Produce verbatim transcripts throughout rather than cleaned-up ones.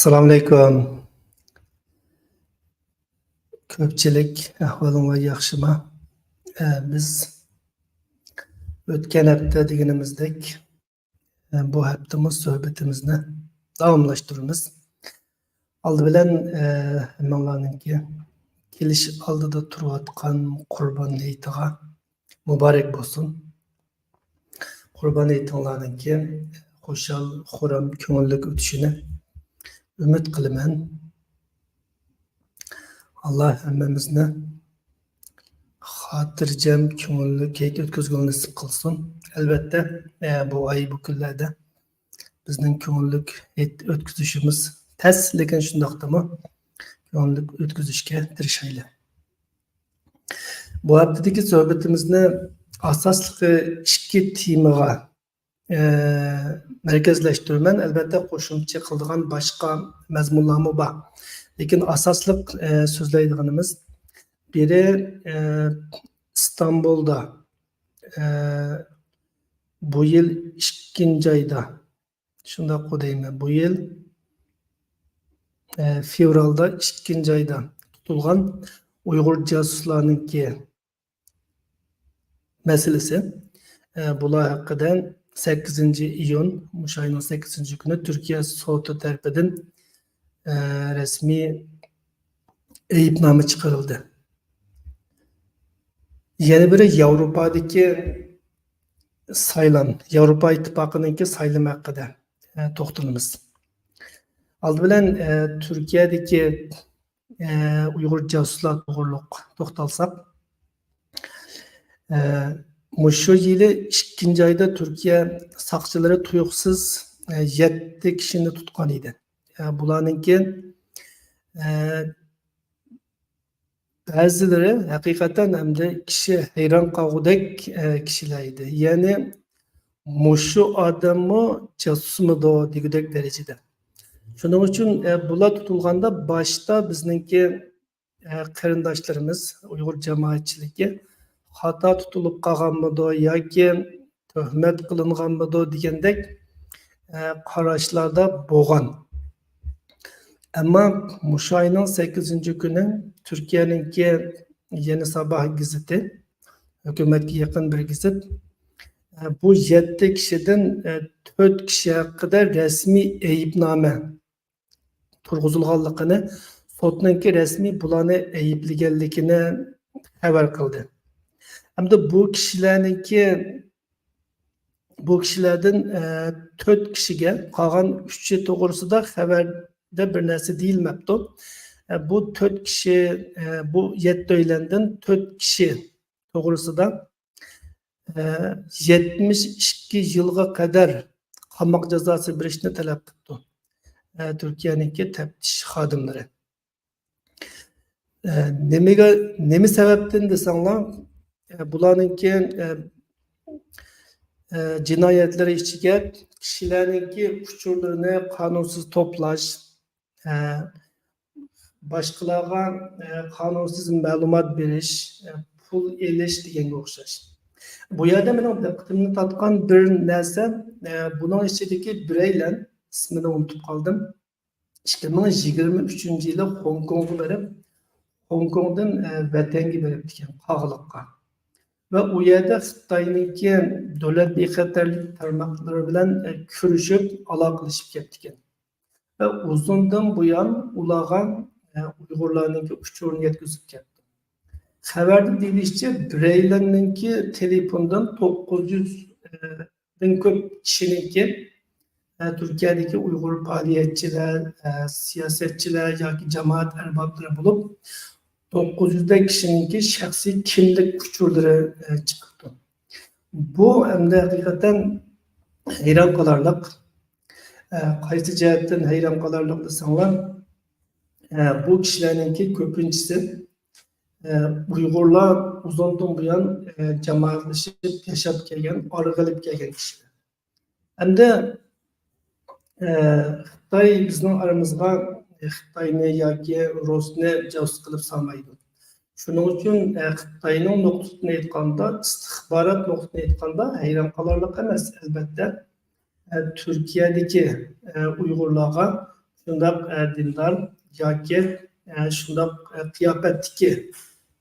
ئەسسالامۇئەلەيكۇم. كۆپچىلىك ئەھۋالىڭلار ياخشىما؟ ئە، بىز ئۆتكەن ھەپتە دېگىنىمىزدەك، ئە، بۇ ھەپتىمۇ سۆھبىتىمىزنى داۋاملاشتۇرىمىز. ئالدى بىلەن، ئە، ھەممىڭلارنىڭكى كېلىش ئالدىدا تۇرۇۋاتقان قۇربان ھېيتىغا مۇبارەك بولسۇن. قۇربان ھېيتىڭلارنىڭكى خۇشال، خۇرام، كۆڭۈللۈك ئۆتۈشىنى ئۈمىد قىلىمەن. ئاللا ھەممىمىزنى خاتىرجەم، كۆڭۈللۈك ھېيت ئۆتكۈزگىلى نېسىپ قىلسۇن. ئەلۋەتتە، ئە، بۇ ئاي، بۇ كۈنلەردە بىزنىڭ كۆڭۈللۈك ھېيت ئۆتكۈزۈشىمىز تەس، لېكىن شۇنداقتىمۇ كۆڭۈللۈك ئۆتكۈزۈشكە تىرىشايلى. بۇ ھەپتىدىكى سۆھبىتىمىزنى ئاساسلىقى ئىككى تېمىغا، ئە، مەركەزلەشتۈرىمەن. ئەلۋەتتە، قوشۇمچە قىلىدىغان باشقا مەزمۇنلارمۇ بار. لېكىن ئاساسلىق، ئە، سۆزلەيدىغىنىمىز بىرى، ئە، ئىستانبۇلدا، ئە، بۇ يىل ئىككىنچى ئايدا، شۇنداققۇ دەيمەن، بۇ يىل، ئە، فېۋرالدا ئىككىنچى ئايدا تۇتۇلغان ئۇيغۇر جاسۇسلارنىڭكى مەسىلىسى. ئە، بۇلار ھەققىدە سەككىزىنچى ئىيۇن، مۇشۇ ئاينىڭ سەككىزىنچى كۈنى تۈركىيە سوتى تەرىپىدىن، ئە، رەسمىي ئەيىبنامە چىقىرىلدى. يەنە بىرى ياۋروپادىكى سايلام، ياۋروپا ئىتتىپاقىنىڭكى سايلىمى ھەققىدە، ئە، توختىلىمىز. ئالدى بىلەن، ئە، تۈركىيەدىكى، ئە، ئۇيغۇر جاسۇسلار توغرۇلۇق توختالساق، ئە، مۇشۇ يىلى ئىككىنچى ئايدا تۈركىيە ساقچىلىرى تۇيۇقسىز، ئە، يەتتە كىشىنى تۇتقان ئىدى. ئە، بۇلارنىڭكى، ئە، بەزىلىرى ھەقىقەتەن ئەمدى كىشى ھەيران قالغۇدەك، ئە، كىشىلەر ئىدى. يەنى مۇشۇ ئادەممۇ جاسۇسمىدۇ دېگۈدەك دەرىجىدە. شۇنىڭ ئۈچۈن، ئە، بۇلار تۇتۇلغاندا باشتا بىزنىڭكى، ئە، قېرىنداشلىرىمىز، ئۇيغۇر جامائەتچىلىكى خاتا تۇتۇلۇپ قالغانمىدۇ ياكى تۆھمەت قىلىنغانمىدۇ دېگەندەك، ئە، قاراشلاردا بولغان. ئەمما مۇشۇ ئاينىڭ سەككىزىنچى كۈنى تۈركىيەنىڭكى يېنى ساباھ گېزىتى، ھۆكۈمەتكە يېقىن بىر گېزىت، ئە، بۇ يەتتە كىشىدىن، ئە، تۆت كىشى ھەققىدە رەسمىي ئەيىبنامە تۇرغۇزۇلغانلىقىنى، سوتنىڭكى رەسمىي بۇلارنى ئەيىبلىگەنلىكىنى خەۋەر قىلدى. ئەمدى بۇ كىشىلەرنىڭكى، بۇ كىشىلەردىن، ئە، تۆت كىشىگە، قالغان ئۈچى توغرىسىدا خەۋەردە بىر نەرسە دېيىلمەپتۇ. ئە، بۇ تۆت كىشى، ئە، بۇ يەتتە ئۆيلەندىن تۆت كىشى توغرىسىدا، ئە، يەتمىش ئىككى يىلغا قەدەر قاماق جازاسى بېرىشنى تەلەپ قىپتۇ، ئە، تۈركىيەنىڭكى تەپتىش خادىملىرى. ئە، نېمىگە، نېمە سەۋەبتىن دېسەڭلار، ئە، بۇلارنىڭكى، ئە، ئە، جىنايەتلىرى ئىچىگە كىشىلەرنىڭكى ئۇچۇرلىرىنى قانۇنسىز توپلاش، ئە، باشقىلارغا، ئە، قانۇنسىز مەلۇمات بېرىش، ئە، پۇل ئېلىش دېگەنگە ئوخشاش. بۇ يەردە مېنىڭ دىققىتىمنى تارتقان بىر نەرسە، ئە، بۇنىڭ ئىچىدىكى بىرەيلەن، ئىسمىنى ئۇنتۇپ قالدىم، ئىككى مىڭ يىگىرمە ئۈچىنچى يىلى خوڭكوڭغا بېرىپ، خوڭكوڭدىن، ئە، ۋەتەنگە بېرىپتىكەن، قاغىلىققا. ۋە ئۇ يەردە خىتاينىڭكى دۆلەت بىخەتەرلىك تارماقلىرى بىلەن، ئە، كۆرۈشۈپ، ئالاقىلىشىپ كەپتىكەن. ۋە ئۇزۇندىن بۇيان ئۇلارغا، ئە، ئۇيغۇرلارنىڭكى ئۇچۇرىنى يەتكۈزۈپ كەپتۇ. خەۋەردە دېيىلىشىچە، بىرەيلەننىڭكى تېلېفوندىن توققۇز يۈز، ئە، دىن كۆپ كىشىنىڭكى، ئە، تۈركىيەدىكى ئۇيغۇر پائالىيەتچىلەر، ئە، سىياسەتچىلەر ياكى جامائەت ئەربابلىرى بولۇپ، توققۇز يۈزدەك كىشىنىڭكى شەخسىي كىملىك ئۇچۇرلىرى، ئە، چىقىپتۇ. بۇ ئەمدى ھەقىقەتەن ھەيران قالارلىق. ئە، قايسى جەھەتتىن ھەيران قالارلىق دېسەڭلار، ئە، بۇ كىشىلەرنىڭكى كۆپىنچىسى، ئە، ئۇيغۇرلار ئۇزۇندىن بۇيان، ئە، جامائەتلىشىپ ياشاپ كەلگەن، ئارىغا ئېلىپ كەلگەن كىشىلەر. ئەمدى، ئە، خىتاي بىزنىڭ ئارىمىزغا خىتاينى ياكى رۇسنى جاسۇس قىلىپ سالمايدۇ. شۇنىڭ ئۈچۈن، ئە، خىتاينىڭ نۇقتىسىدىن ئېيتقاندا، ئىستىخبارات نۇقتىسىدىن ئېيتقاندا ھەيران قالارلىق ئەمەس، ئەلۋەتتە. ئە، تۈركىيەدىكى، ئە، ئۇيغۇرلارغا شۇنداق، ئە، دىندار ياكى، ئە، شۇنداق، ئە، قىياپەتتىكى،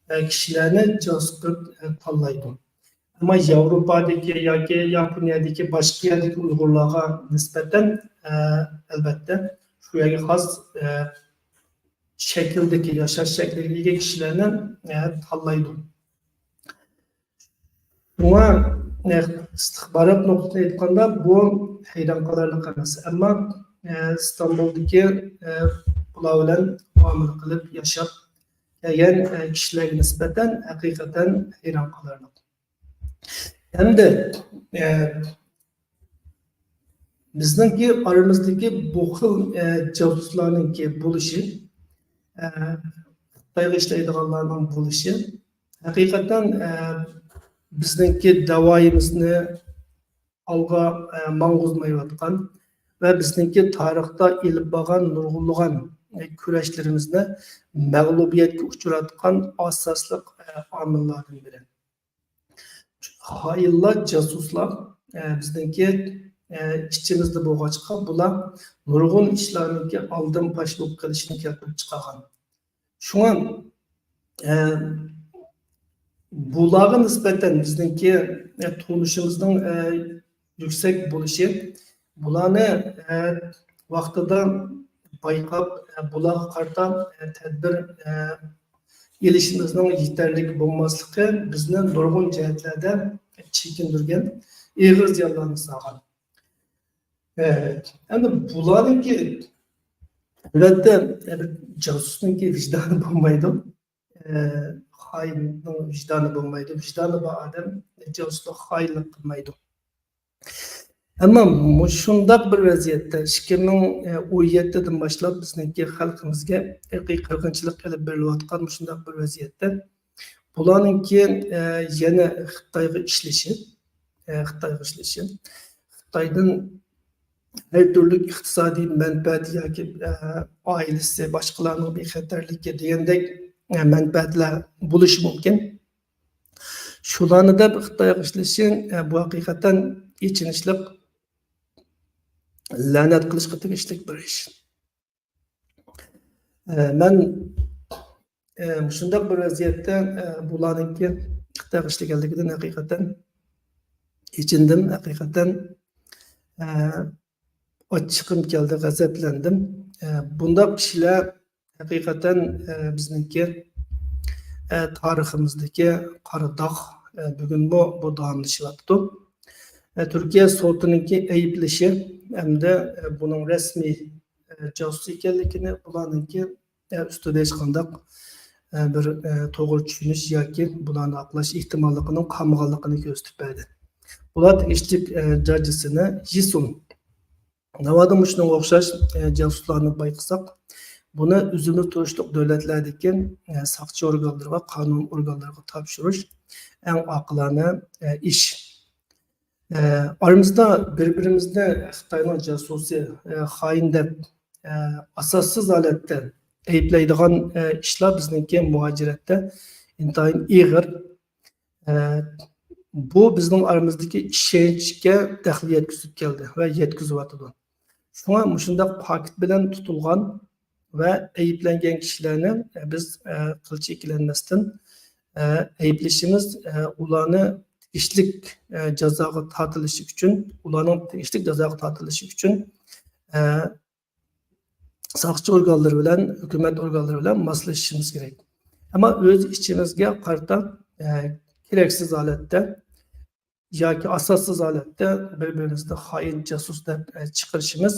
ئە، كىشىلەرنى جاسۇس قىلىپ، ئە، تاللايدۇ. ئەمما ياۋروپادىكى ياكى ياپونىيەدىكى باشقا يەردىكى ئۇيغۇرلارغا نىسبەتەن، ئە، ئەلۋەتتە، شۇ يەرگە خاس، ئە، شەكىلدىكى، ياشاش شەكلىگە ئىگە كىشىلەرنى، ئە، تاللايدۇ. شۇڭا، ئە، ئىستىخبارات نۇقتىدىن ئېيتقاندا، بۇ ھەيران قالارلىق ئەمەس. ئەمما، ئە، ئىستانبۇلدىكى، ئە، بۇلار بىلەن مۇئامىلە قىلىپ ياشاپ كەلگەن، ئە، كىشىلەرگە نىسبەتەن ھەقىقەتەن ھەيران قالارلىق. ھەمدە، ئە، بىزنىڭكى ئارىمىزدىكى بۇ خىل، ئە، جاسۇسلارنىڭكى بولۇشى، ئە، خىتايغا ئىشلەيدىغانلارنىڭ بولۇشى ھەقىقەتەن، ئە، بىزنىڭكى داۋايىمىزنى ئالغا، ئە، ماڭغۇزمايۋاتقان ۋە بىزنىڭكى تارىختا ئېلىپ بارغان نۇرغۇنلىغان، ئە، كۈرەشلىرىمىزنى مەغلۇبىيەتكە ئۇچراتقان ئاساسلىق، ئە، ئامىللاردىن بىرى. خائىنلار، جاسۇسلار، ئە، بىزنىڭكى، ئە، ئىچىمىزدە بولغاچقا، بۇلار نۇرغۇن ئىشلارنىڭكى ئالدىن پاش بولۇپ قېلىشىنى كەلتۈرۈپ چىقارغان. شۇڭا، ئە، بۇلارغا نىسبەتەن بىزنىڭكى، ئە، تونۇشىمىزنىڭ، ئە، يۈكسەك بولۇشى، بۇلارنى، ئە، ۋاقتىدا بايقاپ، ئە، بۇلارغا قارىتا، ئە، تەدبىر، ئە، ئېلىشىمىزنىڭ يېتەرلىك بولماسلىقى بىزنى نۇرغۇن جەھەتلەردە چېكىندۈرگەن، ئېغىر زىيانلارنى سالغان. ئە، ئەمدى بۇلارنىڭكى، ئەلۋەتتە، ئە، بىر جاسۇسنىڭكى ۋىجدانى بولمايدۇ. ئە، خائىننىڭ ۋىجدانى بولمايدۇ. ۋىجدانى بار ئادەم جاسۇسلۇق، خائىنلىق قىلمايدۇ. ئەمما مۇشۇنداق بىر ۋەزىيەتتە، ئىككى مىڭ ئون يەتتىدىن باشلاپ بىزنىڭكى خەلقىمىزگە ئىرقىي قىرغىنچىلىق ئېلىپ بېرىلىۋاتقان مۇشۇنداق بىر ۋەزىيەتتە، بۇلارنىڭكى، ئە، يەنە خىتايغا ئىشلىشى، ئە، خىتايغا ئىشلىشى، خىتايدىن ھەر تۈرلۈك ئىقتىسادىي مەنپەئەت ياكى، ئە، ئائىلىسى، باشقىلارنىڭ بىخەتەرلىكى دېگەندەك، ئە، مەنپەئەتلەر بولۇشى مۇمكىن. شۇلارنى دەپ خىتايغا ئىشلىشى، ئە، بۇ ھەقىقەتەن ئېچىنىشلىق، لەنەت قىلىشقا تېگىشلىك بىر ئىش. ئە، مەن، ئە، مۇشۇنداق بىر ۋەزىيەتتە، ئە، بۇلارنىڭكى خىتايغا ئىشلىگەنلىكىدىن ھەقىقەتەن ئېچىندىم، ھەقىقەتەن، ئە، ئاچچىقىم كەلدى، غەزەپلەندىم. ئە، بۇنداق كىشىلەر ھەقىقەتەن، ئە، بىزنىڭكى، ئە، تارىخىمىزدىكى قارا داغ، ئە، بۈگۈنمۇ بۇ داۋاملىشىۋاتىدۇ. ئە، تۈركىيە سوتىنىڭكى ئەيىبلىشى ھەمدە، ئە، بۇنىڭ رەسمىي، ئە، جاسۇس ئىكەنلىكىنى، بۇلارنىڭكى، ئە، ئۈستىدە ھېچقانداق، ئە، بىر، ئە، توغرا چۈشىنىش ياكى بۇلارنى ئاقلاش ئېھتىماللىقىنىڭ قالمىغانلىقىنى كۆرسىتىپ بەردى. بۇلار تېگىشلىك، ئە، جاجىسىنى يېسۇن. ناۋادا مۇشۇنىڭغا ئوخشاش، ئە، جاسۇسلارنى بايقىساق، بۇنى ئۆزىمىز تۇرۇشلۇق دۆلەتلەردىكى، ئە، ساقچى ئورگانلىرىغا، قانۇن ئورگانلىرىغا تاپشۇرۇش ئەڭ ئاقىلانە، ئە، ئىش. ئە، ئارىمىزدا بىر-بىرىمىزنى خىتاينىڭ جاسۇسى، ئە، خائىن دەپ، ئە، ئاساسسىز ھالەتتە ئەيىبلەيدىغان، ئە، ئىشلار بىزنىڭكى مۇھاجىرەتتە ئىنتايىن ئېغىر. ئە، بۇ بىزنىڭ ئارىمىزدىكى ئىشەنچكە دەخلى يەتكۈزۈپ كەلدى ۋە يەتكۈزۈۋاتىدۇ. شۇڭا مۇشۇنداق پاكىت بىلەن تۇتۇلغان ۋە ئەيىبلەنگەن كىشىلەرنى، ئە، بىز، ئە، قىلچە ئىككىلەنمەستىن، ئە، ئەيىبلىشىمىز، ئە، ئۇلارنى تېگىشلىك، ئە، جازاغا تارتىلىشى ئۈچۈن، ئۇلارنىڭ تېگىشلىك جازاغا تارتىلىشى ئۈچۈن، ئە، ساقچى ئورگانلىرى بىلەن، ھۆكۈمەت ئورگانلىرى بىلەن ماسلىشىشىمىز كېرەك. ئەمما ئۆز ئىچىمىزگە قارىتا، ئە، كېرەكسىز ھالەتتە ياكى ئاساسسىز ھالەتتە بىر-بىرىمىزنى خائىن، جاسۇس دەپ، ئە، چىقىرىشىمىز،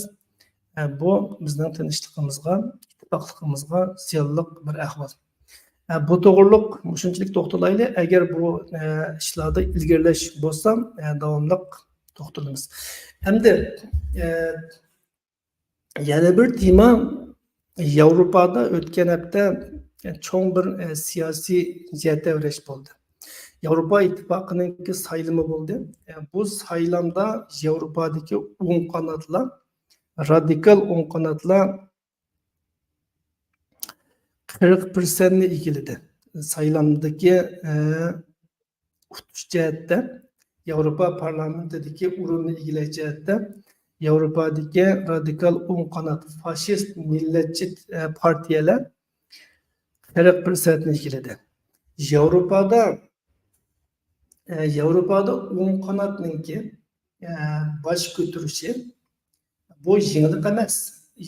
ئە، بۇ بىزنىڭ تىنچلىقىمىزغا، ئىتتىپاقلىقىمىزغا زىيانلىق بىر ئەھۋال. ئە، بۇ توغرۇلۇق مۇشۇنچىلىك توختىلايلى. ئەگەر بۇ، ئە، ئىشلاردا ئىلگىرىلەش بولسا، ئە، داۋاملىق توختىلىمىز. ئەمدى، ئە، يەنە بىر تېما، ياۋروپادا ئۆتكەن ھەپتە چوڭ بىر، ئە، سىياسىي يەتەۋرەش بولدى. ياۋروپا ئىتتىپاقىنىڭكى سايلىمى بولدى. ئە، بۇ سايلامدا ياۋروپادىكى ئوڭ قاناتلار، رادىكال ئوڭ قاناتلار قىرىق پىرسەنتنى ئىگىلىدى. سايلامدىكى، ئە، ئۇتۇش جەھەتتە، ياۋروپا پارلامېنتىدىكى ئورۇننى ئىگىلەش جەھەتتە ياۋروپادىكى رادىكال ئوڭ قانات فاشىست مىللەتچى، ئە، پارتىيەلەر قىرىق پىرسەنتنى ئىگىلىدى. ياۋروپادا، ئە، ياۋروپادا ئوڭ قاناتنىڭكى، ئە، باش كۆتۈرۈشى بۇ يېڭىلىق ئەمەس.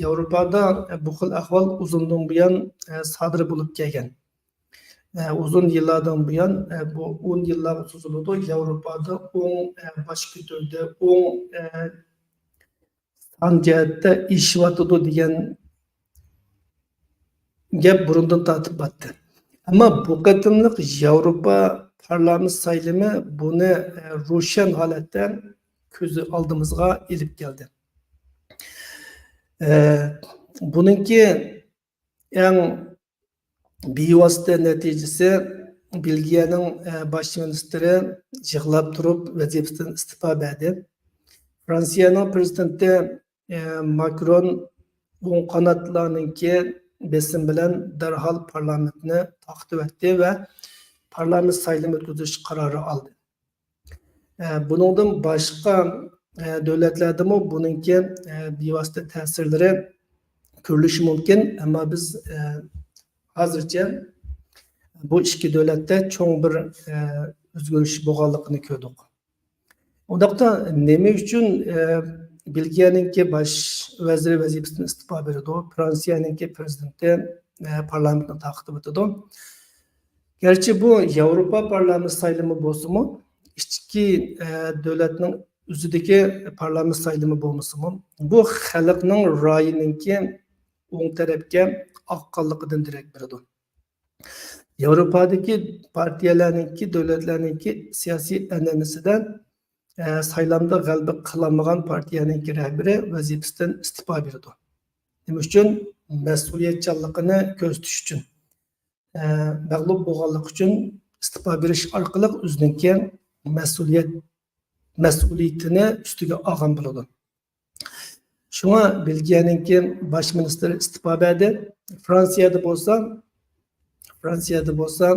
ياۋروپادا بۇ خىل ئەھۋال ئۇزۇندىن بۇيان، ئە، سادىر بولۇپ كەلگەن. ئە، ئۇزۇن يىللاردىن بۇيان، ئە، بۇ ئون يىللارغا سوزۇلىدۇ. ياۋروپادا ئوڭ، ئە، باش كۆتۈردى، ئوڭ، ئە، سان جەھەتتە ئېشىۋاتىدۇ دېگەن گەپ بۇرۇندىن تارتىپ بارتتى. ئەمما بۇ قېتىملىق ياۋروپا پارلامېنت سايلىمى بۇنى، ئە، روشەن ھالەتتە كۆز ئالدىمىزغا ئېلىپ كەلدى. ئە، بۇنىڭكى ئەڭ بىۋاسىتە نەتىجىسى بېلگىيەنىڭ، ئە، باش مىنىستىرى يىغلاپ تۇرۇپ ۋەزىپىسىدىن ئىستېپا بەردى. فرانسىيەنىڭ پرېزىدېنتى، ئە، ماكرون ئوڭ قاناتلارنىڭكى بېسىم بىلەن دەرھال پارلامېنتنى تارقىتىۋەتتى ۋە پارلامېنت سايلىمى ئۆتكۈزۈش قارارى ئالدى. ئە، بۇنىڭدىن باشقا، ئە، دۆلەتلەردىمۇ بۇنىڭكى، ئە، بىۋاسىتە تەسىرلىرى كۆرۈلۈشى مۇمكىن، ئەمما بىز، ئە، ھازىرچە بۇ ئىككى دۆلەتتە چوڭ بىر، ئە، ئۆزگىرىش بولغانلىقىنى كۆردۇق. ئۇنداقتا نېمە ئۈچۈن، ئە، بېلگىيەنىڭكى باش ۋەزىرى ۋەزىپىسىدىن ئىستېپا بېرىدۇ، فرانسىيەنىڭكى پرېزىدېنتى، ئە، پارلامېنتنى تارقىتىۋېتىدۇ؟ گەرچە بۇ ياۋروپا پارلامېنت سايلىمى بولسىمۇ، ئىچكى، ئە، دۆلەتنىڭ ئۆزىدىكى پارلامېنت سايلىمى بولمىسىمۇ، بۇ خەلقنىڭ رايىنىڭكى ئوڭ تەرەپكە ئاققانلىقىدىن دېرەك بېرىدۇ. ياۋروپادىكى پارتىيەلەرنىڭكى، دۆلەتلەرنىڭكى سىياسىي ئەنئەنىسىدە، ئە، سايلامدا غەلىبە قىلالمىغان پارتىيەنىڭكى رەھبىرى ۋەزىپىسىدىن ئىستېپا بېرىدۇ. نېمە ئۈچۈن؟ مەسئۇلىيەتچانلىقىنى كۆرسىتىش ئۈچۈن. ئە، مەغلۇپ بولغانلىقى ئۈچۈن ئىستېپا بېرىش ئارقىلىق ئۆزىنىڭكى مەسئۇلىيەت، مەسئۇلىيىتىنى ئۈستىگە ئالغان بولىدۇ. شۇڭا بېلگىيەنىڭكى باش مىنىستىرى ئىستېپا بەردى. فرانسىيەدە بولسا، فرانسىيەدە بولسا،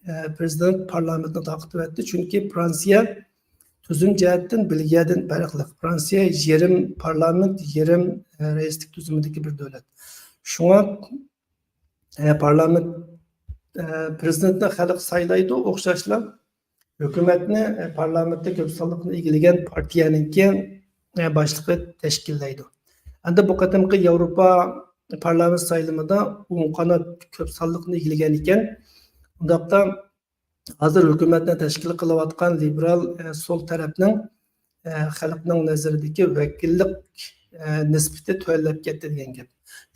ئە، پرېزىدېنت پارلامېنتنى تارقىتىۋەتتى. چۈنكى فرانسىيە تۈزۈم جەھەتتىن بېلگىيەدىن پەرقلىق. فرانسىيە يېرىم پارلامېنت، يېرىم، ئە، رەئىسلىك تۈزۈمىدىكى بىر دۆلەت. شۇڭا، ئە، پارلامېنت، ئە، پرېزىدېنتنى خەلق سايلايدۇ، ئوخشاشلا ھۆكۈمەتنى، ئە، پارلامېنتتا كۆپ سانلىقنى ئىگىلىگەن پارتىيەنىڭكى، ئە، باشلىقى تەشكىللەيدۇ. ئەمدى بۇ قېتىمقى ياۋروپا پارلامېنت سايلىمىدا ئوڭ قانات كۆپ سانلىقنى ئىگىلىگەن ئىكەن، ئۇنداقتا ھازىر ھۆكۈمەتنى تەشكىل قىلىۋاتقان لىبېرال، ئە، سول تەرەپنىڭ، ئە، خەلقنىڭ نەزىرىدىكى ۋەكىللىك، ئە، نىسبىتى تۆۋەنلەپ كەتتى دېگەن گەپ.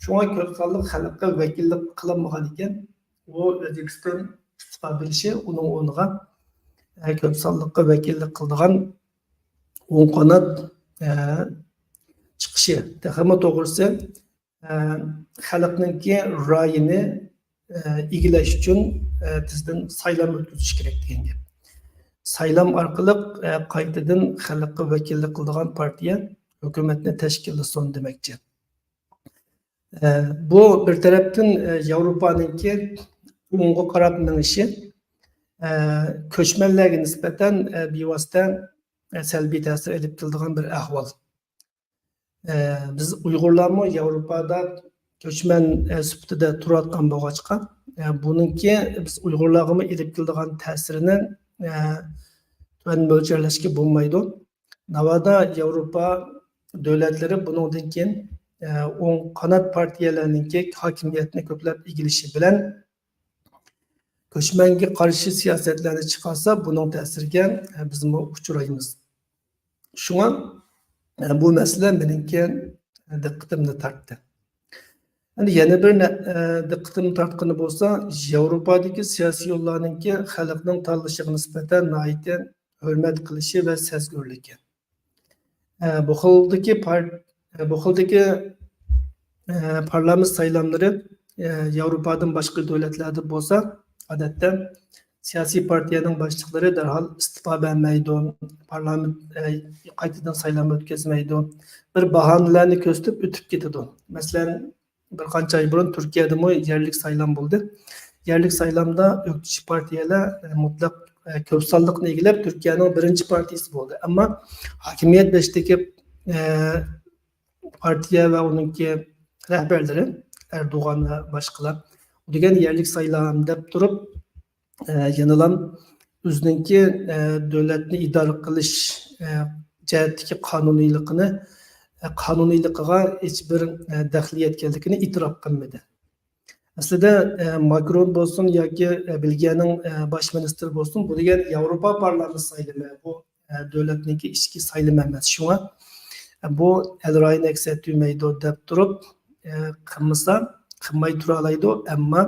شۇڭا كۆپ سانلىق خەلققە ۋەكىللىك قىلالمىغان ئىكەن، ئۇ ۋەزىپىسىدىن ئىستېپا بېرىشى ئۇنىڭ ئورنىغا، ئە، كۆپ سانلىققا ۋەكىللىك قىلىدىغان ئوڭ قانات، ئە، چىقىشى. تېخىمۇ توغرىسى، ئە، خەلقنىڭكى رايىنى، ئە، ئىگىلەش ئۈچۈن، ئە، تېزدىن سايلام ئۆتكۈزۈش كېرەك دېگەن گەپ. سايلام ئارقىلىق، ئە، قايتىدىن خەلققە ۋەكىللىك قىلىدىغان پارتىيە ھۆكۈمەتنى تەشكىللىسۇن دېمەكچى. ئە، بۇ بىر تەرەپتىن، ئە، ياۋروپانىڭكى ئوڭغا قاراپ مېڭىشى، ئە، كۆچمەنلەرگە نىسبەتەن، ئە، بىۋاسىتە، ئە، سەلبىي تەسىر ئېلىپ كېلىدىغان بىر ئەھۋال. ئە، بىز ئۇيغۇرلارمۇ ياۋروپادا كۆچمەن، ئە، سۈپىتىدە تۇرۇۋاتقان بولغاچقا، ئە، بۇنىڭكى بىز ئۇيغۇرلارغىمۇ ئېلىپ كېلىدىغان تەسىرىنى، ئە، تۆۋەن مۆلچەرلەشكە بولمايدۇ. ناۋادا ياۋروپا دۆلەتلىرى بۇنىڭدىن كېيىن، ئە، ئوڭ قانات پارتىيەلەرنىڭكى ھاكىمىيەتنى كۆپلەپ ئىگىلىشى بىلەن، كۆچمەنگە قارشى سىياسەتلەرنى چىقارسا، بۇنىڭ تەسىرىگە، ئە، بىزمۇ ئۇچرايمىز. شۇڭا، ئە، بۇ مەسىلە مېنىڭكى دىققىتىمنى تارتتى. ئەمدى يەنە بىر نە-، ئە، دىققىتىمنى تارتقىنى بولسا، ياۋروپادىكى سىياسىيونلارنىڭكى خەلقنىڭ تاللىشىغا نىسبەتەن ناھايىتى ھۆرمەت قىلىشى ۋە سەزگۈرلۈكى. ئە، بۇ خىلدىكى پار-، ئە، بۇ خىلدىكى، ئە، پارلامېنت سايلاملىرى، ئە، ياۋروپادىن باشقا دۆلەتلەردە بولسا، ئادەتتە سىياسىي پارتىيەنىڭ باشلىقلىرى دەرھال ئىستېپا بەرمەيدۇ، پارلامېنت، ئە، قايتىدىن سايلام ئۆتكۈزمەيدۇ. بىر باھانىلەرنى كۆرسىتىپ ئۆتۈپ كېتىدۇ. مەسىلەن، بىر قانچە ئاي بۇرۇن تۈركىيەدىمۇ يەرلىك سايلام بولدى. يەرلىك سايلامدا ئۆكتىچى پارتىيەلەر، ئە، مۇتلەق، ئە، كۆپ سانلىقنى ئىگىلەپ، تۈركىيەنىڭ بىرىنچى پارتىيىسى بولدى. ئەمما ھاكىمىيەت بېشىدىكى، ئە، پارتىيە ۋە ئۇنىڭكى رەھبەرلىرى، ئەردوغان ۋە باشقىلار، دېگەن يەرلىك سايلام دەپ تۇرۇپ، ئە، يەنىلا ئۆزىنىڭكى، ئە، دۆلەتنى ئىدارە قىلىش، ئە، جەھەتتىكى قانۇنىيلىقىنى، ئە، قانۇنىيلىقىغا ھېچبىر، ئە، دەخلى يەتكەنلىكىنى ئېتىراپ قىلمىدى. ئەسلىدە، ئە، ماكرون بولسۇن ياكى، ئە، بېلگىيەنىڭ، ئە، باش مىنىستىرى بولسۇن، بۇ دېگەن ياۋروپا پارلامېنت سايلىمى، بۇ، ئە، دۆلەتنىڭكى ئىچكى سايلىمى ئەمەس. شۇڭا، ئە، بۇ ئەل رايىنى ئەكس ئەتتۈرمەيدۇ دەپ تۇرۇپ، ئە، قىلمىسا، قىلماي تۇرالايدۇ. ئەمما،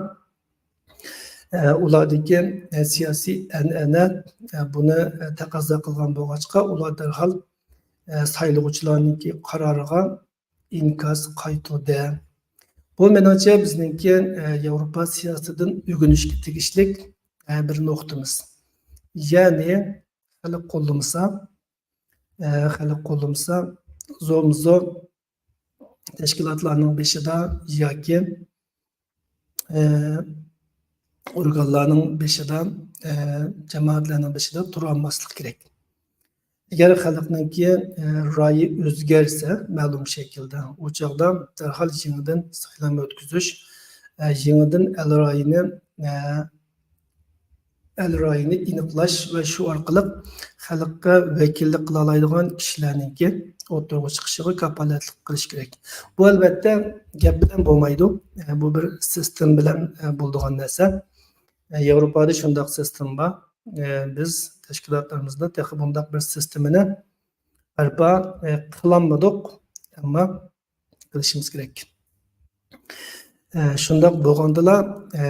ئە، ئۇلاردىكى، ئە، سىياسىي ئەنئەنە، ئە، بۇنى، ئە، تەقەززا قىلغان بولغاچقا، ئۇلار دەرھال، ئە، سايلىغۇچىلارنىڭكى قارارىغا ئىنكاس قايتۇردى. بۇ، مېنىڭچە، بىزنىڭكى، ئە، ياۋروپا سىياسىتىدىن ئۆگىنىشكە تېگىشلىك، ئە، بىر نۇقتىمىز. يەنى خەلق قوللىمىسا، ئە، خەلق قوللىمىسا، زورمۇزور تەشكىلاتلارنىڭ بېشىدا ياكى، ئە، ئورگانلارنىڭ بېشىدا، ئە، جامائەتلەرنىڭ بېشىدا تۇرالماسلىق كېرەك. ئەگەر خەلقنىڭكى، ئە، رايى ئۆزگەرسە مەلۇم شەكىلدە، ئۇ چاغدا دەرھال يېڭىدىن سايلام ئۆتكۈزۈش، ئە، يېڭىدىن ئەل رايىنى، ئە، ئەل رايىنى ئېنىقلاش ۋە شۇ ئارقىلىق خەلققە ۋەكىللىك قىلالايدىغان كىشىلەرنىڭكى ئوتتۇرىغا چىقىشىغا كاپالەتلىك قىلىش كېرەك. بۇ، ئەلۋەتتە، گەپ بىلەن بولمايدۇ. ئە، بۇ بىر سىستېما بىلەن، ئە، بولىدىغان نەرسە. ئە، ياۋروپادا شۇنداق سىستېما بار. ئە، بىز تەشكىلاتلىرىمىزدا تېخى بۇنداق بىر سىستېمىنى بەرپا، ئە، قىلالمىدۇق. ئەمما قىلىشىمىز كېرەك. ئە، شۇنداق بولغاندىلا، ئە،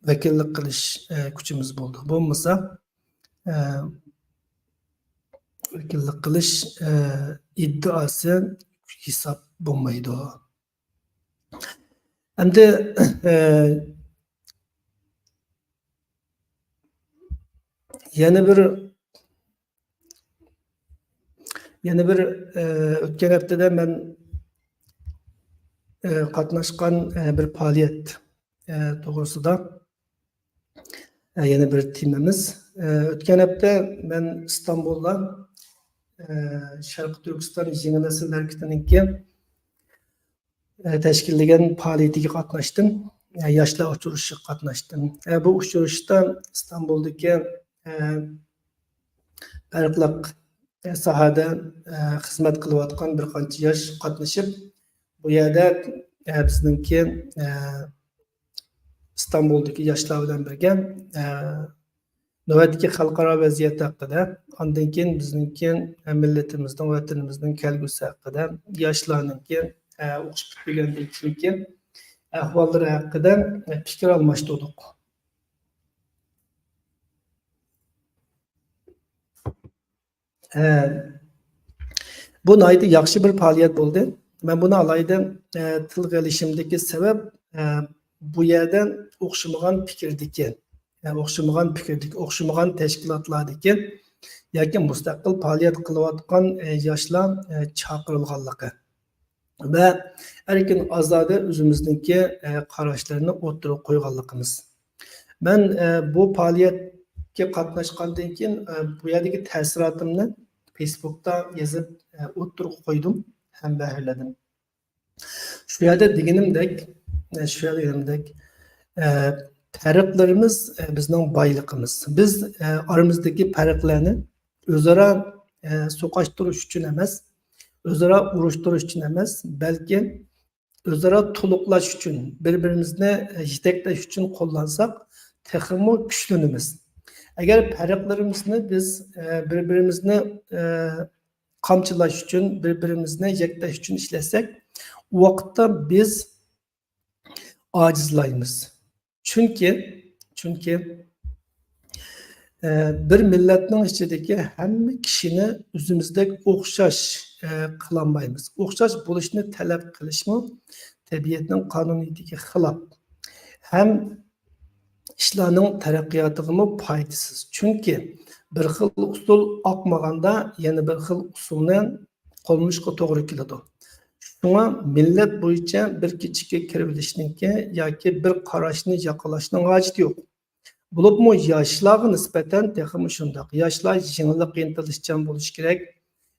ۋەكىللىك قىلىش، ئە، كۈچىمىز بولىدۇ. بولمىسا، ئە، ۋەكىللىك قىلىش، ئە، ئىددىئاسى ھېساب بولمايدۇ. ئەمدى، ئە، يەنە بىر، يەنە بىر، ئە، ئۆتكەن ھەپتىدە مەن، ئە، قاتناشقان، ئە، بىر پائالىيەت، ئە، توغرىسىدا، ئە، يەنە بىر تېمىمىز. ئە، ئۆتكەن ھەپتە مەن ئىستانبۇلدا، ئە، شەرقىي تۈركىستان يېڭى نەسىل ھەرىكىتىنىڭكى ئە، تەشكىللىگەن پائالىيىتىگە قاتناشتىم. ئە، ياشلار ئۇچرىشىشىغا قاتناشتىم. ئە، بۇ ئۇچرىشىشتا ئىستانبۇلدىكى، ئە، پەرقلىق، ئە، ساھەدە، ئە، خىزمەت قىلىۋاتقان بىر قانچە ياش قاتنىشىپ، بۇ يەردە، ئە، بىزنىڭكى، ئە، ئىستانبۇلدىكى ياشلار بىلەن بىرگە، ئە، نۆۋەتتىكى خەلقئارا ۋەزىيەت ھەققىدە، ئاندىن كېيىن بىزنىڭكى مىللىتىمىزنىڭ، ۋەتىنىمىزنىڭ كەلگۈسى ھەققىدە، ياشلارنىڭكى، ئە، ئوقۇش پۈتتۈرگەندىن كېيىنكى ئەھۋاللىرى ھەققىدە، ئە، پىكىر ئالماشتۇردۇق. ئە، بۇ ناھايىتى ياخشى بىر پائالىيەت بولدى. مەن بۇنى ئالاھىدە، ئە، تىلغا ئېلىشىمدىكى سەۋەب، ئە، بۇ يەردە ئوخشىمىغان پىكىردىكى، ئە، ئوخشىمىغان پىكىردىكى، ئوخشىمىغان تەشكىلاتلاردىكى ياكى مۇستەقىل پائالىيەت قىلىۋاتقان، ئە، ياشلار، ئە، چاقىرىلغانلىقى ۋە ئەركىن ئازادە ئۆزىمىزنىڭكى، ئە، قاراشلىرىنى ئوتتۇرىغا قويغانلىقىمىز. مەن، ئە، بۇ پائالىيەتكە قاتناشقاندىن كېيىن، ئە، بۇ يەردىكى تەسىراتىمنى فېيسبۇكتا يېزىپ، ئە، ئوتتۇرىغا قويدۇم ھەم بەھرىلىدىم. شۇ يەردە دېگىنىمدەك، ئە، شۇ يەردە دېگىنىمدەك، ئە، پەرقلىرىمىز، ئە، بىزنىڭ بايلىقىمىز. بىز، ئە، ئارىمىزدىكى پەرقلەرنى ئۆزئارا، ئە، سوقاشتۇرۇش ئۈچۈن ئەمەس، ئۆزئارا ئۇرۇشتۇرۇش ئۈچۈن ئەمەس، بەلكى ئۆزئارا تولۇقلاش ئۈچۈن، بىر-بىرىمىزنى يېتەكلەش ئۈچۈن قوللانساق، تېخىمۇ كۈچلىنىمىز. ئەگەر پەرقلىرىمىزنى بىز، ئە، بىر-بىرىمىزنى، ئە، قامچىلاش ئۈچۈن، بىر-بىرىمىزنى يەكلەش ئۈچۈن ئىشلەتسەك، ئۇ ۋاقىتتا بىز ئاجىزلايمىز. چۈنكى، چۈنكى، ئە، بىر مىللەتنىڭ ئىچىدىكى ھەممە كىشىنى ئۆزىمىزدەك ئوخشاش، ئە، قىلالمايمىز. ئوخشاش بولۇشنى تەلەپ قىلىشمۇ تەبىئەتنىڭ قانۇنىيىتىگە خىلاپ. ھەم ئىشلارنىڭ تەرەققىياتىغىمۇ پايدىسىز. چۈنكى بىر خىل ئۇسۇل ئاقمىغاندا يەنە بىر خىل ئۇسۇلنى قوللىنىشقا توغرا كېلىدۇ. شۇڭا مىللەت بويىچە بىر كېچىككە كىرىۋېلىشنىڭكى ياكى بىر قاراشنى ياقىلاشنىڭ ھاجىتى يوق. بولۇپمۇ ياشلارغا نىسبەتەن تېخىمۇ شۇنداق. ياشلار يېڭىلىققا ئىنتىلىشچان بولۇشى كېرەك.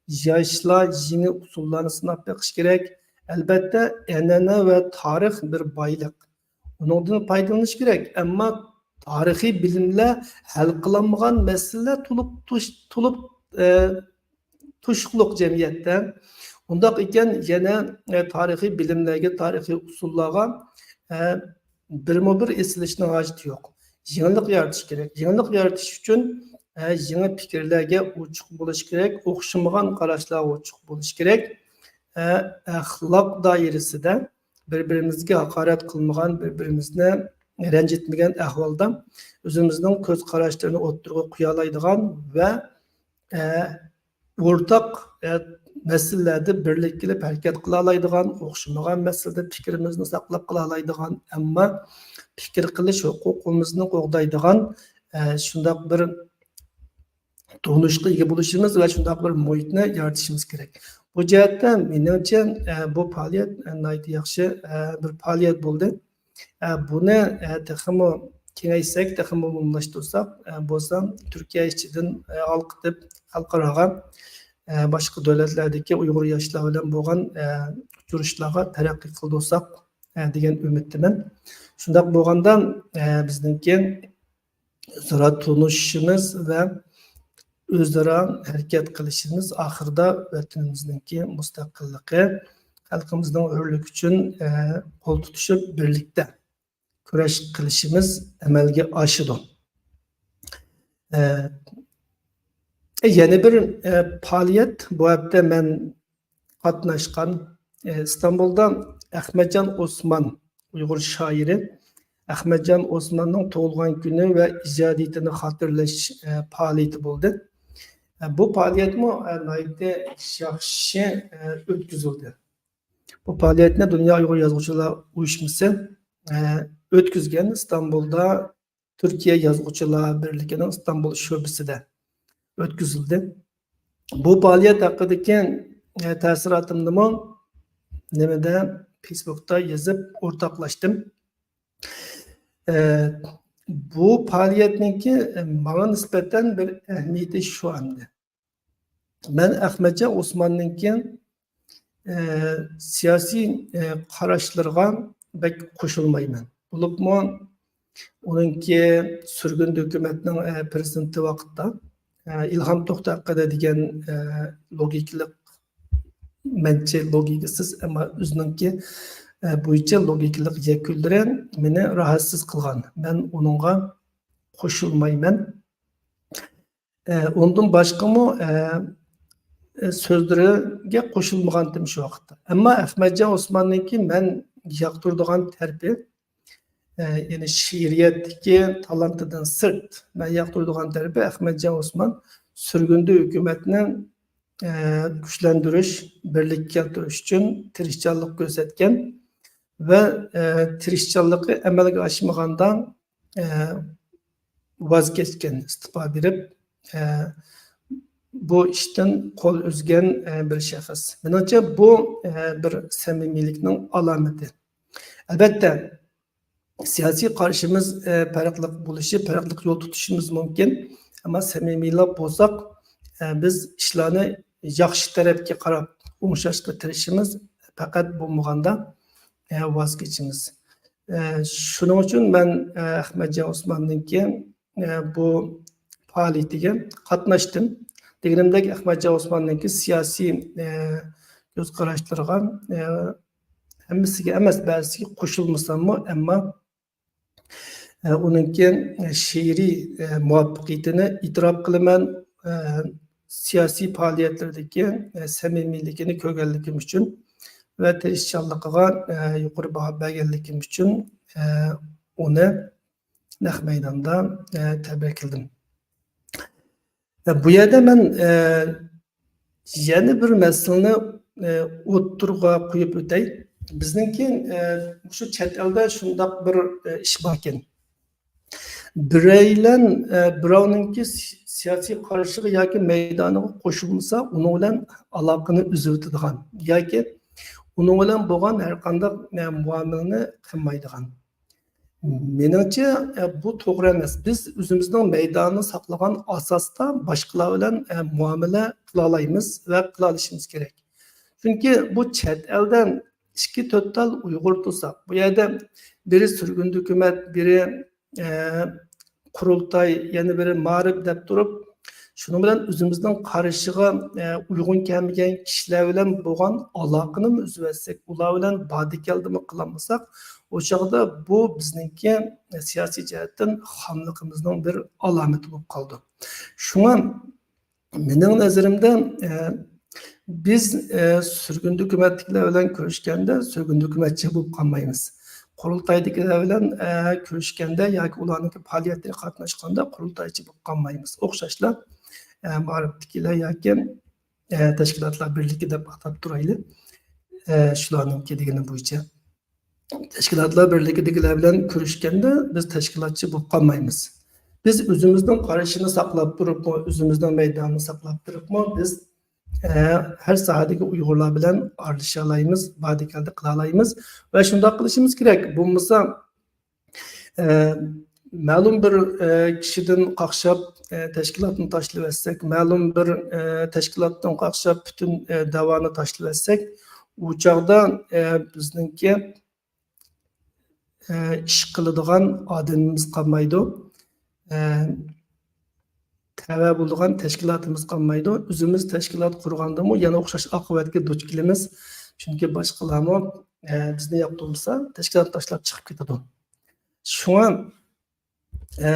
ياشلار يېڭى ئۇسۇللارنى سىناپ بېقىشى كېرەك. ئەلۋەتتە، ئەنئەنە ۋە تارىخ بىر بايلىق. ئۇنىڭدىن پايدىلىنىش كېرەك. ئەمما تارىخىي بىلىملەر ھەل قىلالمىغان مەسىلىلەر تولۇپ، توش-، تولۇپ، ئە، توشۇقلۇق جەمئىيەتتە. ئۇنداق ئىكەن، يەنە، ئە، تارىخىي بىلىملەرگە، تارىخىي ئۇسۇللارغا، ئە، بىرمۇ بىر ئېسىلىشنىڭ ھاجىتى يوق. يېڭىلىق يارىتىش كېرەك. يېڭىلىق يارىتىش ئۈچۈن، ئە، يېڭى پىكىرلەرگە ئوچۇق بولۇش كېرەك، ئوخشىمىغان قاراشلارغا ئوچۇق بولۇش كېرەك. ئە، ئەخلاق دائىرىسىدە بىر-بىرىمىزگە ھاقارەت قىلمىغان، بىر-بىرىمىزنى رەنجىتمىگەن ئەھۋالدا ئۆزىمىزنىڭ كۆز قاراشلىرىنى ئوتتۇرىغا قويالايدىغان ۋە، ئە، ئورتاق، ئە، مەسىلىلەردە بىرلىككە كېلىپ ھەرىكەت قىلالايدىغان، ئوخشىمىغان مەسىلىدە پىكرىمىزنى ساقلاپ قالالايدىغان، ئەمما پىكىر قىلىش ھوقۇقىمىزنى قوغدايدىغان، ئە، شۇنداق بىر تونۇشقا ئىگە بولۇشىمىز ۋە شۇنداق بىر مۇھىتنى يارىتىشىمىز كېرەك. بۇ جەھەتتە مېنىڭچە، ئە، بۇ پائالىيەت، ئە، ناھايىتى ياخشى، ئە، بىر پائالىيەت بولدى. ئە، بۇنى، ئە، تېخىمۇ كېڭەيتسەك، تېخىمۇ ئومۇملاشتۇرساق، ئە، بولسا تۈركىيە ئىچىدىن، ئە، ھالقىتىپ خەلقئاراغا، ئە، باشقا دۆلەتلەردىكى ئۇيغۇر ياشلار بىلەن بولغان، ئە، ئۇچرىشىشلارغا تەرەققىي قىلدۇرساق، ئە، دېگەن ئۈمىدتىمەن. شۇنداق بولغاندا، ئە، بىزنىڭكى ئۆزئارا تونۇشۇشىمىز ۋە ئۆزئارا ھەرىكەت قىلىشىمىز ئاخىرىدا ۋەتىنىمىزنىڭكى مۇستەقىللىقى، خەلقىمىزنىڭ ھۆرلۈكى ئۈچۈن، ئە، قول تۇتۇشۇپ بىرلىكتە كۈرەش قىلىشىمىز ئەمەلگە ئاشىدۇ. ئە، يەنە بىر، ئە، پائالىيەت، بۇ ھەپتە مەن قاتناشقان، ئى، ئىستانبۇلدا ئەخمەتجان ئوسمان، ئۇيغۇر شائىرى ئەخمەتجان ئوسماننىڭ تۇغۇلغان كۈنى ۋە ئىجادىيىتىنى خاتىرىلەش، ئى، پائالىيىتى بولدى. ئە، بۇ پائالىيەتمۇ، ئە، ناھايىتى ياخشى، ئە، ئۆتكۈزۈلدى. بۇ پائالىيەتنى دۇنيا ئۇيغۇر يازغۇچىلار ئۇيۇشمىسى، ئە، ئۆتكۈزگەن ئىستانبۇلدا تۈركىيە يازغۇچىلار بىرلىكىنىڭ ئىستانبۇل شۆبىسىدە ئۆتكۈزۈلدى. بۇ پائالىيەت ھەققىدىكى، ئە، تەسىراتىمنىمۇ نېمىدە، فېيسبۇكتا يېزىپ ئورتاقلاشتىم. ئە، بۇ پائالىيەتنىڭكى، ئە، ماڭا نىسبەتەن بىر ئەھمىيىتى شۇ ئەمدى. مەن ئەخمەتجان ئوسماننىڭكى، ئە، سىياسىي، ئە، قاراشلىرىغا بەك قوشۇلمايمەن. بولۇپمۇ ئۇنىڭكى سۈرگۈندە ھۆكۈمەتنىڭ، ئە، پىرېزىدېنتى ۋاقىتتا، ئە، ئىلھام توختى ھەققىدە دېگەن، ئە، لوگىكىلىق، مەنچە لوگىكىسىز، ئەمما ئۆزىنىڭكى، ئە، بويىچە لوگىكىلىق يەكۈنلىرى مېنى راھەتسىز قىلغان. مەن ئۇنىڭغا قوشۇلمايمەن. ئە، ئۇندىن باشقىمۇ، ئە، ئە، سۆزلىرىگە قوشۇلمىغانتىم شۇ ۋاقىتتا. ئەمما ئەخمەتجان ئوسماننىڭكى مەن ياقتۇرىدىغان تەرىپى، ئە، يەنى شېئىرىيەتتىكى تالانتىدىن سىرت، مەن ياقتۇرىدىغان تەرىپى ئەخمەتجان ئوسمان سۈرگۈندە ھۆكۈمەتنى، ئە، كۈچلەندۈرۈش، بىرلىككە كەلتۈرۈش ئۈچۈن تىرىشچانلىق كۆرسەتكەن ۋە، ئە، تىرىشچانلىقى ئەمەلگە ئاشمىغاندا، ئە، ۋاز كەچكەن، ئىستېپا بېرىپ، ئە، بۇ ئىشتىن قول ئۈزگەن، ئە، بىر شەخس. مېنىڭچە، بۇ، ئە، بىر سەمىمىيلىكنىڭ ئالامىتى. ئەلۋەتتە، سىياسىي قارىشىمىز، ئە، پەرقلىق بولۇشى، پەرقلىق يول تۇتۇشىمىز مۇمكىن. ئەمما سەمىمىيلا بولساق، ئە، بىز ئىشلارنى ياخشى تەرەپكە قاراپ ئوڭشاشقا تىرىشىمىز، پەقەت بولمىغاندا، ئە، ۋاز كېچىمىز. ئە، شۇنىڭ ئۈچۈن مەن، ئە، ئەخمەتجان ئوسماننىڭكى، ئە، بۇ پائالىيىتىگە قاتناشتىم. دېگىنىمدەك، ئەخمەتجان ئوسماننىڭكى سىياسىي، ئە، كۆز قاراشلىرىغا، ئە، ھەممىسىگە ئەمەس، بەزىسىگە قوشۇلمىساممۇ، ئەمما ئە، ئۇنىڭكى، ئە، شېئىرىي، ئە، مۇۋەپپەقىيىتىنى ئېتىراپ قىلىمەن. ئە، سىياسىي پائالىيەتلىرىدىكى، ئە، سەمىمىيلىكىنى كۆرگەنلىكىم ئۈچۈن ۋە تىرىشچانلىقىغا، ئە، يۇقىرى باھا بەرگەنلىكىم ئۈچۈن، ئە، ئۇنى نەق مەيداندا، ئە، تەبرىكلىدىم. ئە، بۇ يەردە مەن، ئە، يەنە بىر مەسىلىنى، ئە، ئوتتۇرىغا قويۇپ ئۆتەي. بىزنىڭكى، ئە، مۇشۇ چەت ئەلدە شۇنداق بىر، ئە، ئىش باركەن. بىرەيلەن، ئە، بىراۋنىڭكى سىي-، سىياسىي قارىشىغا ياكى مەيدانىغا قوشۇلمىسا، ئۇنىڭ بىلەن ئالاقىنى ئۈزۈۋېتىدىغان ياكى ئۇنىڭ بىلەن بولغان ھەر قانداق، ئە، مۇئامىلىنى قىلمايدىغان. مېنىڭچە، ئە، بۇ توغرا ئەمەس. بىز ئۆزىمىزنىڭ مەيدانىنى ساقلىغان ئاساستا باشقىلار بىلەن، ئە، مۇئامىلە قىلالايمىز ۋە قىلالىشىمىز كېرەك. چۈنكى بۇ چەت ئەلدە ئىككى تۆت تال ئۇيغۇر تۇرسا، بۇ يەردە بىرى سۈرگۈندە ھۆكۈمەت، بىرى، ئە، قۇرۇلتاي، يەنە بىرى مائارىپ دەپ تۇرۇپ، شۇنىڭ بىلەن ئۆزىمىزنىڭ قارىشىغا، ئە، ئۇيغۇن كەلمىگەن كىشىلەر بىلەن بولغان ئالاقىنىمۇ ئۈزۈۋەتسەك، ئۇلار بىلەن باردا-كەلدىمۇ قىلالمىساق، ئۇ چاغدا بۇ بىزنىڭكى سىياسىي جەھەتتىن خاملىقىمىزنىڭ بىر ئالامىتى بولۇپ قالىدۇ. شۇڭا مېنىڭ نەزىرىمدە، ئە، بىز، ئە، سۈرگۈندە ھۆكۈمەتتىكىلەر بىلەن كۆرۈشكەندە سۈرگۈندە ھۆكۈمەتچى بولۇپ قالمايمىز. قۇرۇلتايدىكىلەر بىلەن، ئە، كۆرۈشكەندە ياكى ئۇلارنىڭكى پائالىيەتلىرىگە قاتناشقاندا قۇرۇلتايچى بولۇپ قالمايمىز. ئوخشاشلا، ئە، مائارىپتىكىلەر ياكى، ئە، تەشكىلاتلار بىرلىكى دەپ ئاتاپ تۇرايلى. ئە، شۇلارنىڭكى دېگىنى بويىچە. تەشكىلاتلار بىرلىكىدىكىلەر بىلەن كۆرۈشكەندە بىز تەشكىلاتچى بولۇپ قالمايمىز. بىز ئۆزىمىزنىڭ قارىشىنى ساقلاپ تۇرۇپمۇ، ئۆزىمىزنىڭ مەيدانىنى ساقلاپ تۇرۇپمۇ، بىز، ئە، ھەر ساھەدىكى ئۇيغۇرلار بىلەن ئارىلىشالايمىز، باردا-كەلدە قىلالايمىز ۋە شۇنداق قىلىشىمىز كېرەك. بولمىسا، ئە، مەلۇم بىر، ئە، كىشىدىن قاقشاپ، ئە، تەشكىلاتنى تاشلىۋەتسەك، مەلۇم بىر، ئە، تەشكىلاتتىن قاقشاپ پۈتۈن، ئە، دەۋانى تاشلىۋەتسەك، ئۇ چاغدا، ئە، بىزنىڭكى، ئە، ئىش قىلىدىغان ئادىمىمىز قالمايدۇ. ئە، تەۋە بولىدىغان تەشكىلاتىمىز قالمايدۇ. ئۆزىمىز تەشكىلات قۇرغاندىمۇ يەنە ئوخشاش ئاقىۋەتكە دۇچ كېلىمىز. چۈنكى باشقىلارمۇ، ئە، بىزنى ياقتۇرمىسا، تەشكىلات تاشلاپ چىقىپ كېتىدۇ. شۇڭا، ئە،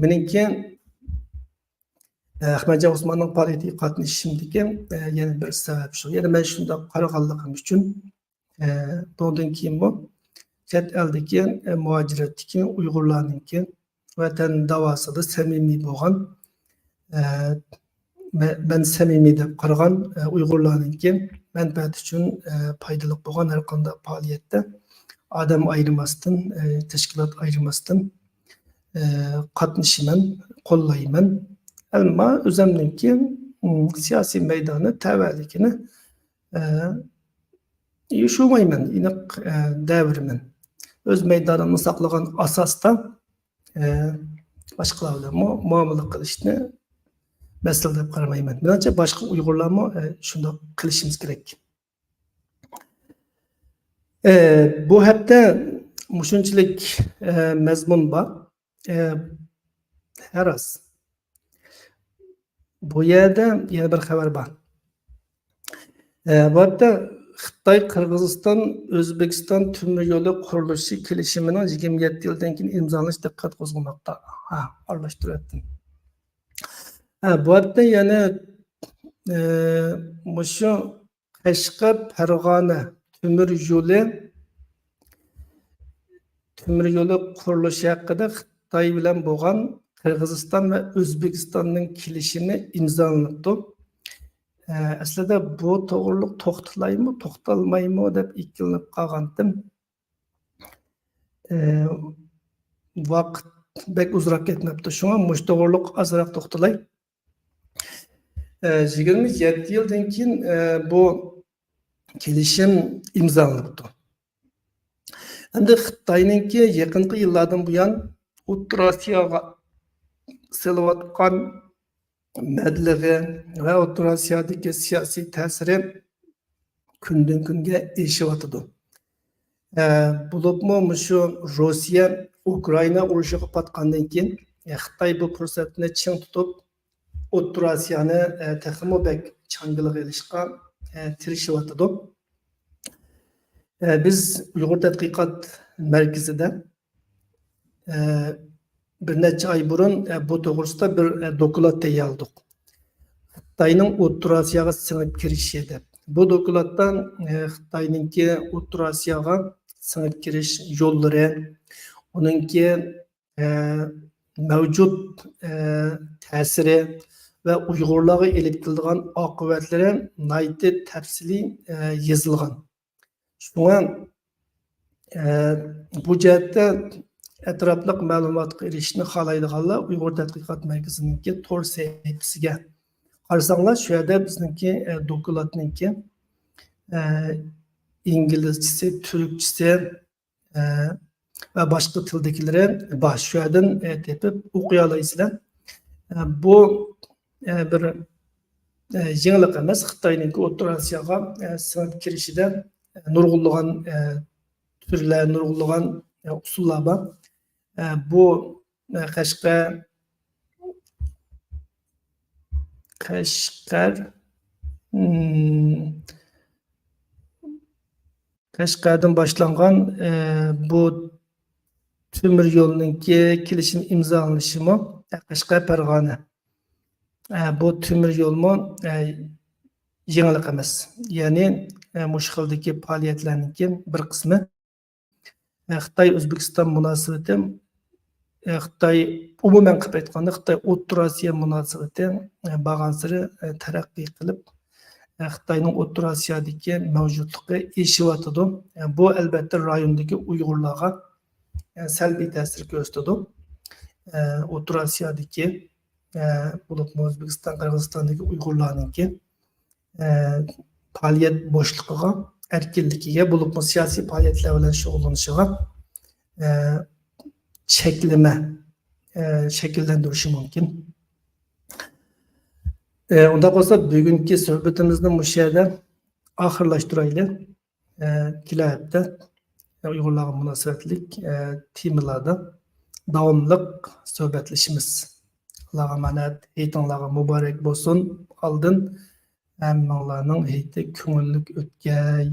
مېنىڭكى، ئە، ئەخمەتجان ئوسماننىڭ پائالىيىتىگە قاتنىشىشىمدىكى، ئە، يەنە بىر سەۋەب شۇ. يەنە مەن شۇنداق قارىغانلىقىم ئۈچۈن، ئە، بۇنىڭدىن كېيىنمۇ چەت ئەلدىكى، ئە، مۇھاجىرەتتىكى ئۇيغۇرلارنىڭكى ۋەتەن داۋاسىدا سەمىمىي بولغان، ئە، مە-، مەن سەمىمىي دەپ قارىغان، ئە، ئۇيغۇرلارنىڭكى مەنپەئەتى ئۈچۈن، ئە، پايدىلىق بولغان ھەر قانداق پائالىيەتتە ئادەم ئايرىماستىن، ئە، تەشكىلات ئايرىماستىن، ئە، قاتنىشىمەن، قوللايمەن. ئەمما ئۆزۈمنىڭكى، ئىم، سىياسىي مەيدانى تەۋەلىكىنى، ئە، يوشۇرمايمەن، ئېنىق، ئە، دەۋرىمەن. ئۆز مەيدانىمنى ساقلىغان ئاساستا، ئە، باشقىلار بىلەنمۇ مۇئامىلە قىلىشنى مەسىلە دەپ قارىمايمەن. مېنىڭچە باشقا ئۇيغۇرلارمۇ، ئە، شۇنداق قىلىشىمىز كېرەك. ئە، بۇ ھەپتە مۇشۇنچىلىك، ئە، مەزمۇن بار. ئە، ھە، راست. بۇ يەردە يەنە بىر خەۋەر بار. ئە، بۇ ھەپتە خىتاي، قىرغىزىستان، ئۆزبېكىستان تۆمۈر يولى قۇرۇلۇشى كېلىشىمىنىڭ يىگىرمە يەتتە يىلدىن كېيىن ئىمزالىنىشى دىققەت قوزغىماقتا. ھە، ئارىلاشتۇرۇۋەتتىم. ھە، بۇ ھەپتە يەنە، ئە، مۇشۇ قەشقەر، پەرغانە تۆمۈر يولى، تۆمۈر يولى قۇرۇلۇشى ھەققىدە خىتاي بىلەن بولغان قىرغىزىستان ۋە ئۆزبېكىستاننىڭ كېلىشىمى ئىمزالىنىپتۇ. ئە، ئەسلىدە بۇ توغرىلىق توختىلايمۇ، توختالمايمۇ دەپ ئىككىلىنىپ قالغانتىم. ئە، ۋاقىت بەك ئۇزىراپ كەتمەپتۇ. شۇڭا مۇشۇ توغرىلىق ئازراق توختىلاي. ئە، يىگىرمە يەتتە يىلدىن كېيىن، ئە، بۇ كېلىشىم ئىمزالىنىپتۇ. ئەمدى خىتاينىڭكى يېقىنقى يىللاردىن بۇيان ئوتتۇرا ئاسىياغا سېلىۋاتقان مەبلىغى ۋە ئوتتۇرا ئاسىيادىكى سىياسىي تەسىرى كۈندىن كۈنگە ئېشىۋاتىدۇ. ئە، بولۇپمۇ مۇشۇ روسىيە ئۇكرائىنا ئۇرۇشىغا پاتقاندىن كېيىن، ئە، خىتاي بۇ پۇرسەتنى چىڭ تۇتۇپ، ئوتتۇرا ئاسىيانى، ئە، تېخىمۇ بەك چاڭگىلىغا ئېلىشقا، ئە، تىرىشىۋاتىدۇ. ئە، بىز ئۇيغۇر تەتقىقات مەركىزىدە، ئە، بىر نەچچە ئاي بۇرۇن، ئە، بۇ توغرىسىدا بىر، ئە، دوكلات تەييارلىدۇق. خىتاينىڭ ئوتتۇرا ئاسىياغا سىڭىپ كىرىشى دەپ. بۇ دوكلاتتا، ئە، خىتاينىڭكى ئوتتۇرا ئاسىياغا سىڭىپ كىرىش يوللىرى، ئۇنىڭكى، ئە، مەۋجۇت، ئە، تەسىرى ۋە ئۇيغۇرلارغا ئېلىپ كېلىدىغان ئاقىۋەتلىرى ناھايىتى تەپسىلىي، ئە، يېزىلغان. شۇڭا، ئە، بۇ جەھەتتە ئەتراپلىق مەلۇماتقا ئېرىشىشنى خالايدىغانلار ئۇيغۇر تەتقىقات مەركىزىنىڭكى تور سەھىپىسىگە قارىساڭلار، شۇ يەردە بىزنىڭكى، ئە، دوكلاتنىڭكى، ئە، ئىنگلىزچىسى، تۈركچىسى، ئە، ۋە باشقا تىلدىكىلىرى بار. شۇ يەردىن، ئە، تېپىپ ئوقۇيالايسىلەر. ئە، بۇ، ئە، بىر، ئە، يېڭىلىق ئەمەس. خىتاينىڭكى ئوتتۇرا ئاسىياغا، ئە، سىڭىپ كىرىشىدە، ئە، نۇرغۇنلىغان، ئە، تۈرلەر، نۇرغۇنلىغان، ئە، ئۇسۇللار بار. ئە، بۇ، ئە، قەشقەر، قەشقەر، مم، قەشقەردىن باشلانغان، ئە، بۇ تۆمۈر يولنىڭكى كېلىشىم ئىمزالىنىشىمۇ، ئە، قەشقەر، پەرغانە. ئە، بۇ تۆمۈر يولمۇ، ئە، يېڭىلىق ئەمەس. يەنى، ئە، مۇشۇ خىلدىكى پائالىيەتلەرنىڭكى بىر قىسمى. ئە، خىتاي ئۆزبېكىستان مۇناسىۋىتى، ئە، خىتاي، ئومۇمەن قىلىپ ئېيتقاندا، خىتاي ئوتتۇرا ئاسىيا مۇناسىۋىتى، ئە، بارغانسېرى، ئە، تەرەققىي قىلىپ، ئە، خىتاينىڭ ئوتتۇرا ئاسىيادىكى مەۋجۇتلۇقى ئېشىۋاتىدۇ. ئە، بۇ، ئەلبەتتە، رايوندىكى ئۇيغۇرلارغا، ئە، سەلبىي تەسىر كۆرسىتىدۇ. ئە، ئوتتۇرا ئاسىيادىكى، ئە، بولۇپمۇ ئۆزبېكىستان، قىرغىزىستاندىكى ئۇيغۇرلارنىڭكى، ئە، پائالىيەت بوشلۇقىغا، ئەركىنلىكىگە، بولۇپمۇ سىياسىي پائالىيەتلەر بىلەن شۇغۇللىنىشىغا، ئە، چەكلىمە، ئە، شەكىللەندۈرۈشى مۇمكىن. ئە، ئۇنداق بولسا، بۈگۈنكى سۆھبىتىمىزنى مۇشۇ يەردە ئاخىرلاشتۇرايلى. ئە، كېلەر ھەپتە ئۇيغۇرلارغا مۇناسىۋەتلىك، ئە، تېمىلاردا داۋاملىق سۆھبەتلىشىمىز. ئاللاغا ئامانەت، ھېيتىڭلارغا مۇبارەك بولسۇن. ئالدىن ھەممىڭلارنىڭ ھېيتى كۆڭۈللۈك ئۆتكەي.